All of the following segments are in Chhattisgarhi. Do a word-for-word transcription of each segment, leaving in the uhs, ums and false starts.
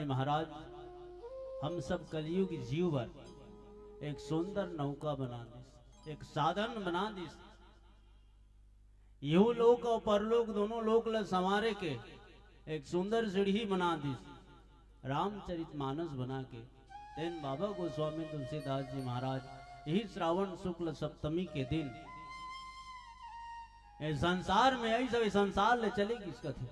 महाराज हम सब कलयुग जीव बर एक सुंदर नौका बना दिस, एक साधन बना दिस। इहू लोक अउ परलोक दोनों लोक ल संवारे के एक सुंदर सीढ़ी बना दिस। रामचरित मानस बना के तेन बाबा गोस्वामी तुलसीदास जी महाराज यही श्रावण शुक्ल सप्तमी के दिन ए संसार में आई, सब ए संसार ले चले गिस कथे।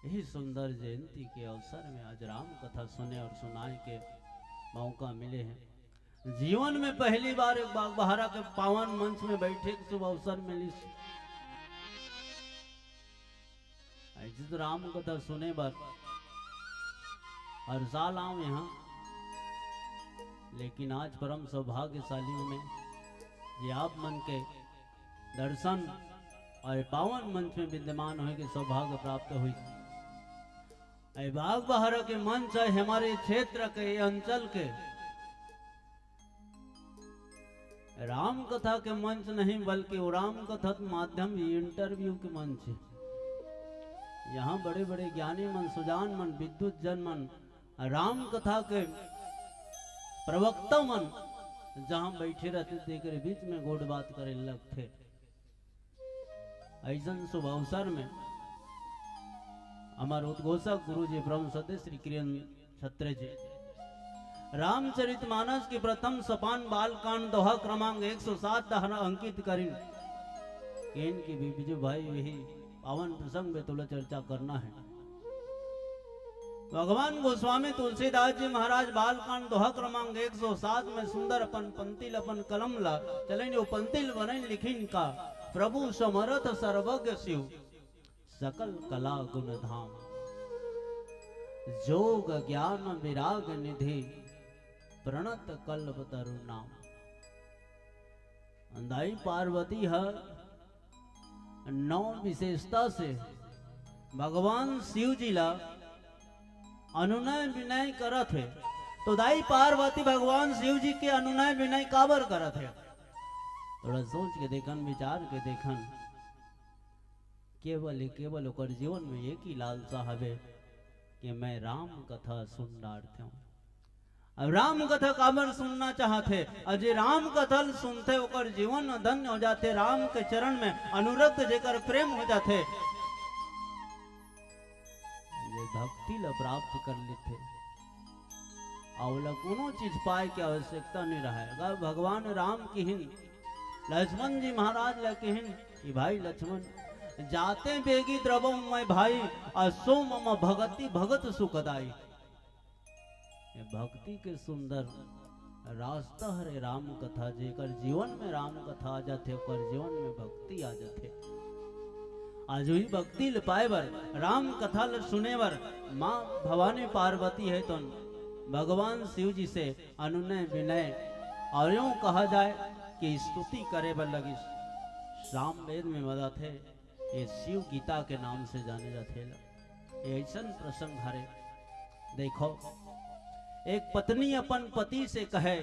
यही सुंदर जयंती के अवसर में आज राम कथा सुने और सुनाए के मौका मिले हे। जीवन में पहली बार एक बागबहरा के पावन मंच में बैठे के शुभ अवसर मिलिस। ऐसे तो राम कथा सुने बर हर साल आऊं यहाँ, लेकिन आज परम सौभाग्यशाली हूँ मैं, ये आप मन के दर्शन और पावन मंच में विद्यमान होए के सौभाग्य प्राप्त हुई। ए बागबहरा के मंच है हमारे क्षेत्र के, अंचल के। राम कथा के मंच नहीं, बल्कि वो राम कथा के माध्यम, ये इंटरव्यू के मंच है। यहाँ बड़े बड़े ज्ञानी मन, सुजान मन, विद्वत जन मन राम कथा के प्रवक्ता मन जहाँ बैठे रहते, तेकर बीच में गोठ बात करे लगथे। ऐसन शुभ अवसर में हमार उद्घोषक गुरु जी परम श्रद्धेय श्री किरण छत्र जी रामचरित मानस के प्रथम सोपान बालकांड दोहा क्रमांक एक सौ सात द्वारा अंकित करिन। केन की भी बिजू भाई यही पावन प्रसंग में तोला चर्चा करना है। भगवान गोस्वामी तुलसीदास जी महाराज बालकांड दोहा क्रमांक एक सौ सात में सुंदर अपन पंतिल, अपन कलम ला चलेन, वो पंतिल बनैन लिखिन का, प्रभु समरथ सर्वज्ञ शिव, सकल कला गुण धाम, जोग ज्ञान विराग निधि, प्रणत कल्प तरु नाम। दाई पार्वती ह नौ विशेषता से भगवान शिव जी ला अनुनय विनय करत हे। तो दाई पार्वती भगवान शिव जी के अनुनय विनय काबर करत हे? थोड़ा सोच के देखन, विचार के देखन। केवल, केवल ओकर जीवन में एक ही लालसा हवे कि मैं राम कथा सुन डारथंव। अब राम कथा काबर सुनना चाहथे? अउ जे राम कथा ल सुनथे, ओकर जीवन धन्य हो जाथे। राम के चरण में अनुरक्त जेकर प्रेम हो जाथे, जे भक्ति ल प्राप्त कर लेथे, अउ ओला कोनो चीज पाए के आवश्यकता नहीं रहे। अगर भगवान राम किहिन, लक्ष्मण जी महाराज ल किहिन कि भाई लक्ष्मण, जाते बेगी द्रवहु मैं भाई, अउ सो मम भगति भगत सुखदाई। ये भक्ति के सुंदर रास्ता हरे राम कथा। जेकर जीवन में राम कथा आ जाथे, ओकर जीवन में भक्ति आ जाथे। आज वही भक्ति ल पाए बर, राम कथा ल सुने बर माँ भवानी पार्वती हे तो भगवान शिव जी से अनुनय विनय और यूं कहा जाए कि स्तुति करे बर लगिस। सामवेद में बताथे, ये शिव गीता के नाम से जाने जाथे। ये ऐसन प्रसंग हरे। देखो, एक पत्नी अपन पति से कहे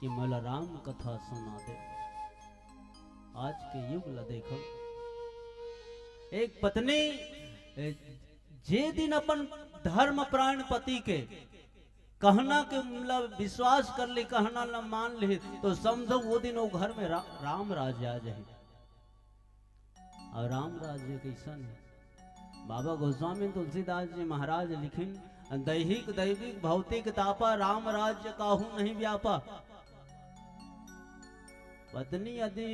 कि मोला राम कथा सुना दे। आज के युग ला देखो, एक पत्नी, ए, जे दिन अपन धर्म प्राण पति के कहना के, मतलब, विश्वास कर ले, कहना ला मान ले, तो समझो वो दिन वो घर में रा-, राम राज्य आ जाए। और राम राज्य कैसन है? बाबा गोस्वामी तुलसीदास जी महाराज लिखिन, दैहिक दैविक भौतिक तापा, राम राज्य काहू नहीं व्यापा। पत्नी यदि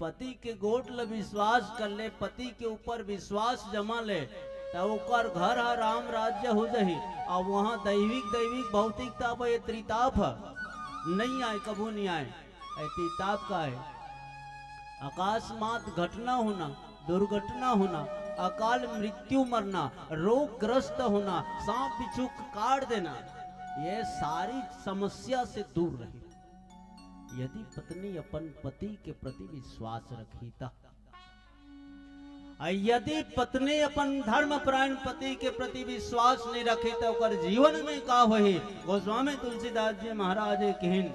पति के गोठ ल विश्वास कर ले, पति के ऊपर विश्वास जमा ले, त ओकर घर ह राम राज्य हो जाही। अब वहां दैविक दैविक भौतिक ताप, ये त्रिताप ह, नहीं आए, कभू नहीं आए। ए त्रिताप का है? अकस्मात घटना होना, दुर्घटना होना, अकाल मृत्यु मरना, रोगग्रस्त होना, सांप बिच्छू काट देना, ये सारी समस्या से दूर रहे। यदि पत्नी अपन पति के प्रति विश्वास रखी त, आ यदि पत्नी अपन धर्मपरायण पति के प्रति विश्वास नहीं रखे त ओकर जीवन में का होही? गोस्वामी तुलसीदास जी महाराज कहिन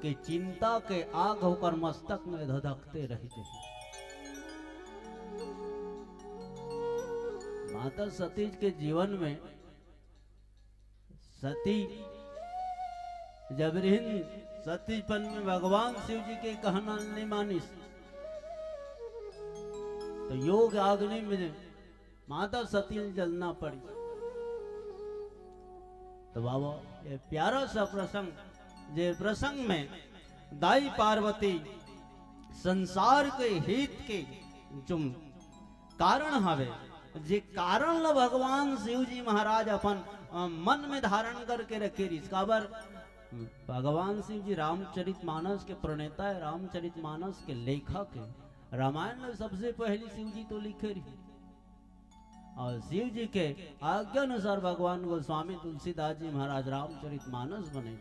कि चिंता के आग ओकर मस्तक में धधकते रह जाही। माता सती के जीवन में सती जब रिहिन, सतीपन में भगवान शिव जी के कहना नहीं मानिस, तो योग अग्नि में माता सती ल जलना पड़ी। तो बाबा, ये प्यारा सा प्रसंग, जे प्रसंग में दाई पार्वती संसार के हित के जो कारण हवे, जे कारण ल भगवान शिव जी महाराज अपन, अ, मन में धारण करके रखे रिहिस। काबर? भगवान शिव जी रामचरित मानस के प्रणेता हे, रामचरित मानस के लेखक हे। रामायण ल सबसे पहली शिव जी तो लिखे रिहिस। अउ शिव जी के आज्ञा अनुसार भगवान गोस्वामी तुलसीदास जी महाराज रामचरित मानस बने।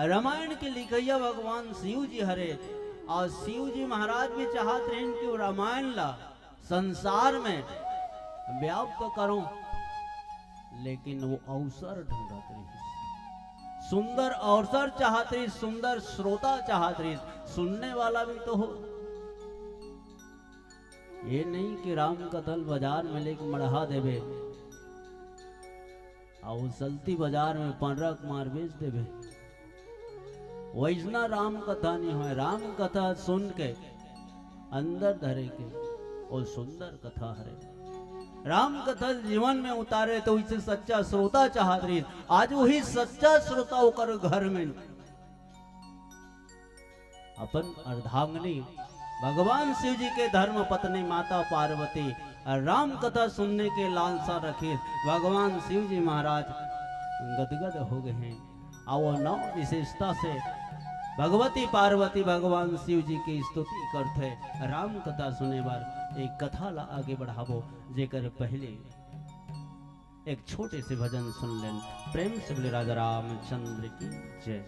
रामायण के लिखइया भगवान शिव जी हरे, अउ शिव जी महाराज भी चाहत रहिन कि वो रामायण ला संसार में व्याप्त करो, लेकिन वो अवसर ढूंढत रहिस, सुंदर अवसर चाहत रहिस, सुंदर श्रोता चाहत रहिस, सुनने वाला भी तो हो। ये नहीं कि राम कथा ल बाजार में लेके मढ़ा देबे, अउ सलती बाजार में पंडरा कुमार बेच देबे। वैसना राम कथा नहीं होय। राम कथा सुन के अंदर धरे के, वो सुंदर कथा हरे। राम कथा जीवन में उतारे तो उसे सच्चा श्रोता चाहत रहिस। आज वही सच्चा श्रोता ओकर घर में अपन अर्धांगिनी भगवान शिव जी के धर्म पत्नी माता पार्वती अउ राम कथा सुनने के लालसा रखिस। भगवान शिव जी महाराज गदगद हो गए हैं। अउ वो नौ विशेषता से भगवती पार्वती भगवान शिव जी की स्तुति करथे। राम कथा सुने बर एक कथा ला आगे बढ़ाबो, जेकर पहले एक छोटे से भजन सुन लेन। प्रेम से बोले राजा रामचंद्र की जय।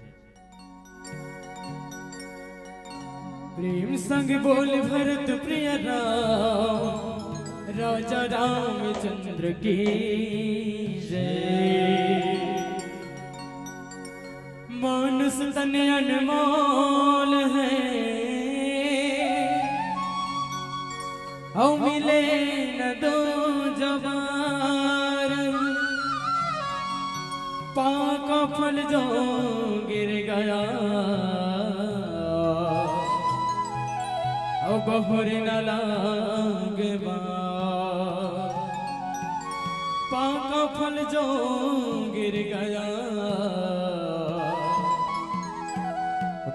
प्रेम संग बोल भरत प्रिय राम, राजा रामचंद्र की जय। मानुष तन अनमोल है, अउ मिले न दो जबार। पाका फल जो गिर गया, अब बहुर न लागे बार। पाका फल जो गिर गया,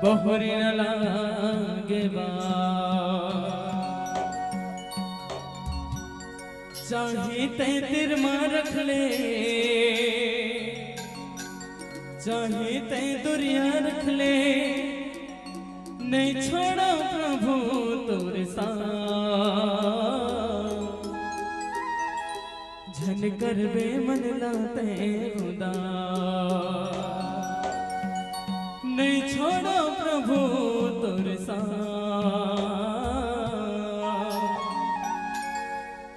बहुर न लागे बार। चाहे तैं तिर मा रख ले, चाहे तैं दुरिहा रख ले, नहीं छोड़ा प्रभु तोर साथ। झन करबे मन ला तैं उदास, नहीं छोड़ा प्रभु तोर साथ।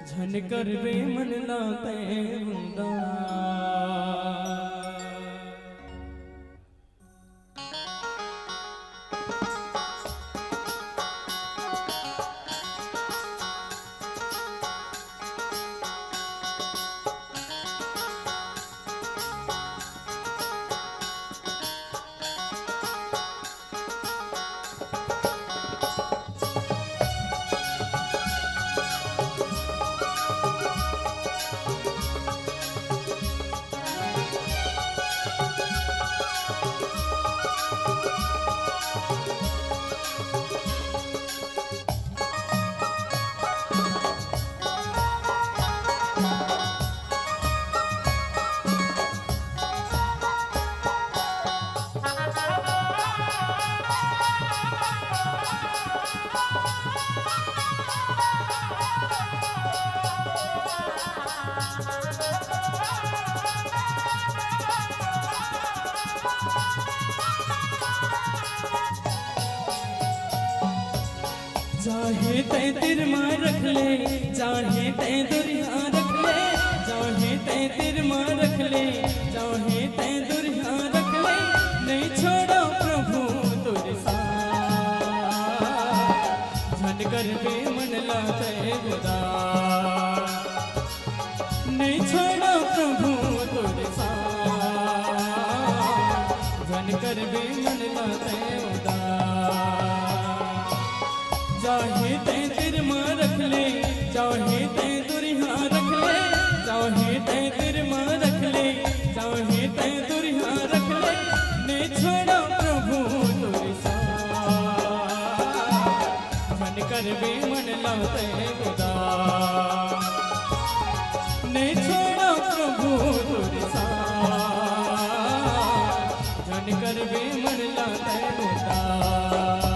झन करबे मन ला तैं उदास। चाहे तैं तिर मा रख ले, चाहे तैं दुरिहा रख ले, चाहे तैं तिर मा रख ले, चाहे तैं दुरिहा रख ले, नहीं छोड़ा प्रभु तोर साथ। झन करबे मन ला तैं उदास। छोड़ा प्रभु तोर साथ, झन करबे मन ला तैं उदास। चाहे तैं तीर मा रख ले, चाहे तैं दुरिहा रख ले, चाहे तैं तीर मा रख ले, चाहे तैं दुरिहा रख ले, नइ छोड़ा प्रभु तोर साथ। झन करबे मन ला तैं उदास, नइ छोड़ा प्रभु तोर साथ। झन करबे मन ला तैं उदास।